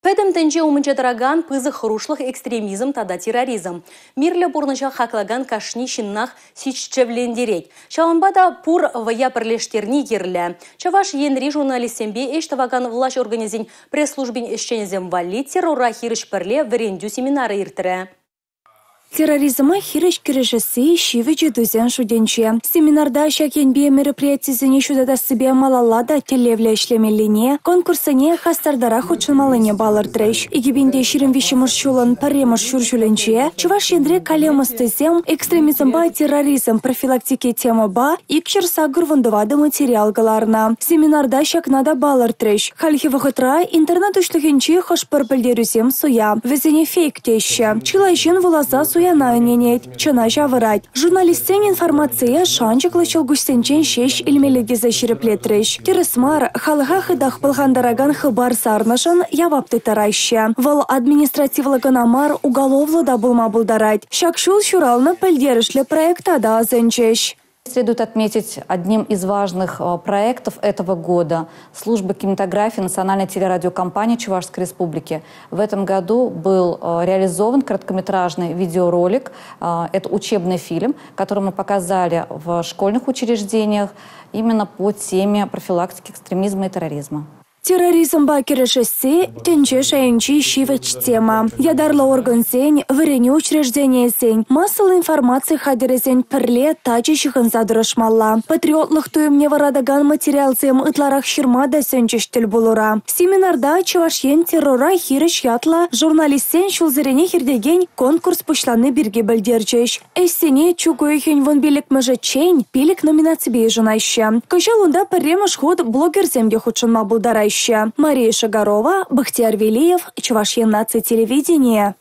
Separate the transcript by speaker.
Speaker 1: Пӗтӗм тӗнче умӗнче тӑракан пысӑк хӑрушлӑх экстремизм тата терроризм. Мирлӗ пурнӑҫа хаклакан кашни ҫыннах сисчӗвлентерет. Ҫавӑнпа та пур вӑя пӗрлештерни кирлӗ. Чӑваш Енри журналистсемпе ӗҫ тӑвакан влаҫ органӗсен пресс-службин ӗҫченӗсем валли террора хирӗҫ пӗрле вӗрентӳ семинарӗ иртрӗ.
Speaker 2: Терроризма хирӗҫ кӗрешесси ҫивӗч ыйтусен шутӗнче. Семинарта ҫак енпе мероприятисене ҫутатассипе малалла та тӗллевлӗ ӗҫлемеллине, конкурссене хастартарах хутшӑнмаллине палӑртрӗҫ. 2023-мӗш ҫулӑн пӗрремӗш ҫур ҫулӗнче Чӑваш Енре калем ӑстисем экстремизмпа терроризм профилактики темӑпа 284 материал кӑларнӑ. Семинарта ҫакна та палӑртрӗҫ. Хальхи вӑхӑтра интернет уҫлӑхӗнчи хӑш-пӗр пӗлтерӳсем суя, вӗсене фейк теҫҫӗ. Чылай ҫын вуласа суяна ӗненет, чӑна ҫавӑрать. Журналистсен информацие шанчӑклӑ ҫӑлкуҫсенчен ҫеҫ илмелле тесе ҫирӗплетрӗҫ. Тӗрӗс мар, халӑха хытах пӑлхантаракан хыпар сарнӑшӑн явап тыттараҫҫӗ. Вӑл административлӑ кӑна мар, уголовлӑ та пулма пултарать. Ҫак ҫул ҫуралнӑ пӗлтерӗшлӗ проекта та асӑнчӗҫ.
Speaker 3: Следует отметить одним из важных проектов этого года служба кинематографии Национальной телерадиокомпании Чувашской Республики. В этом году был реализован короткометражный видеоролик. Это учебный фильм, который мы показали в школьных учреждениях именно по теме профилактики экстремизма и терроризма.
Speaker 2: Терроризмпа кӗрешесси – тӗнче шайӗнчи ҫивӗч тема. Ятарлӑ органсен, вӗренӳ учрежденийӗсен, массӑллӑ информаци хатӗрӗсен пӗрле тачӑ ҫыхӑнса тӑрӑшмалла. Патриотлӑх туйӑмне вӑратакан материалсем ытларах ҫырма та сӗнчӗҫ тӗл пулура. Семинарта Чӑваш Ен террора хирӗҫ ятлӑ журналистсен ҫулсеренех иртекен конкурс пуҫланни пирки пӗлтерчӗҫ. Ӗҫсене чӳк уйӑхӗн 15-мӗшӗччен 5 номинаципе йышӑнаҫҫӗ. Кӑҫал унта пӗрремӗш хут блогерсем те хутшӑнма пултараҫҫӗ. Мария Шагарова, Бахтияр Велиев, Чӑваш Ен наци телевиденийӗ.